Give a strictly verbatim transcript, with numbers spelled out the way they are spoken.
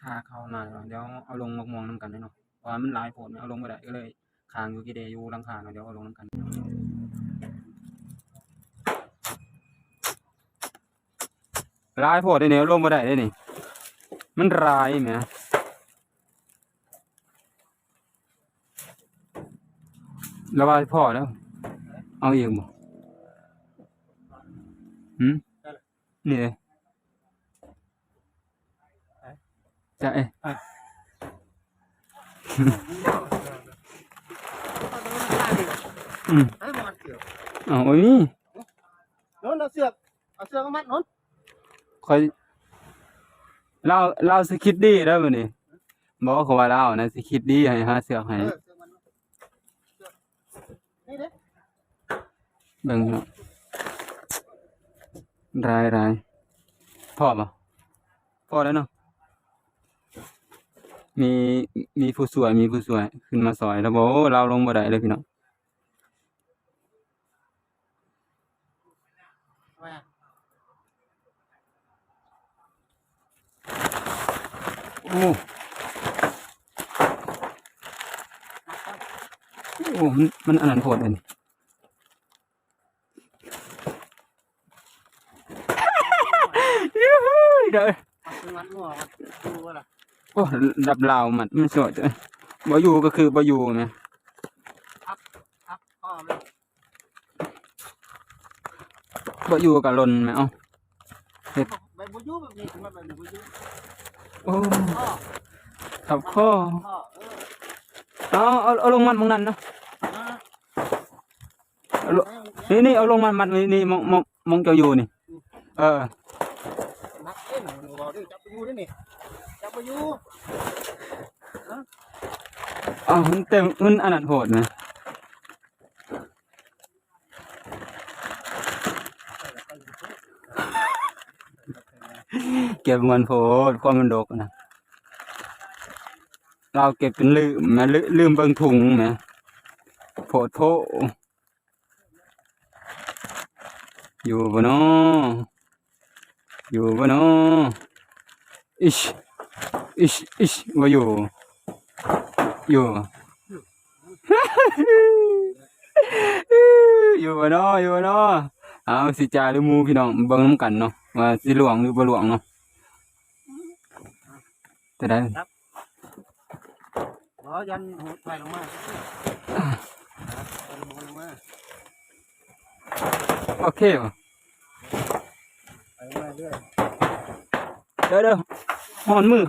ถ้าเขามาแล้วเดี๋ยวเอาลงหมากม่วงนำกันเด้อเนาะ เพราะว่ามันหลายโพด เอาลงบ่ได้ ก็เลยค้างอยู่ กี่เดอยู่หลังคาเนาะ เดี๋ยวเอาลงนำกัน หลายโพดเด้นี่ เอาลงบ่ได้เด้นี่ มันหลายแหม แล้วว่าพอแล้ว เอาอีกบ่ หืม นี่เลย จะเอ๊ะ อืม เอา โอ้ย นี่ โน้น เอาเสือก เอาเสือกมามัดโน้น ค่อย ลาว ลาวสิคิดดีแล้วบัดนี้ บอกเขาว่าลาวนะสิคิดดีให้หาเสือกให้ เออ เสือกมัน นี่เด้ เบิ่งเนาะ หลาย หลาย พอบ่ พอแล้วเนาะ มี มีผู้ช่วย มีผู้ช่วย ขึ้นมาซอยแล้วบ่ โอ้ ลาวลงบ่ได้เลยพี่น้อง โอ้ โอ้ มัน มันอันนั้นโพดอันนี้ ยูฮู เด้อ เอาขึ้นมัดหัวก่อน ดูว่าล่ะ โอ้ ดับลาวมัน มันสวยจัง บ่อยู่ก็คือบ่อยู่นะ พับ พับข้อมัน บ่อยู่ก็หล่นแหม เอ้า เฮ็ด ใบบ่อยู่แบบนี้ มันใบบ่อยู่ โอ้ ข้อ ทับข้อ ข้อ เออ เอา เอา เอาลงมัดหม่องนั้นเนาะ อ่า เอาลง นี่ นี่ เอาลงมามัดนี่ นี่ หม่อง หม่อง หม่องเจ้าอยู่นี่ เออ มัดเอ้ย หนูบอกดิ จับไปอยู่ด้วยนี่ จับไปอยู่ เอา มันเต็ม มันอันนั้นโพดนะ เก็บม่วนโพด ความมันดกนะ ลาวเก็บจนลืมนะ ลืม ลืมเบิ่งถุงนะ โพดโพ อยู่บ่น้อ อยู่บ่น้อ อิช อิช อิช บ่อยู่ อยู่ อยู่บ่น้อ อยู่บ่น้อ เอา สิจ่าหรือหมู่พี่น้อง เบิ่งนำกันเนาะ ว่าสิล่วงหรือบ่ล่วงเนาะ จะได้ ครับ อ๋อ ยันหัวไฟลงมา ยันหัวลงมา โอเคบ่ ไปลงมาเรื่อย เดี๋ยว เดี๋ยว ฮ้อนมือ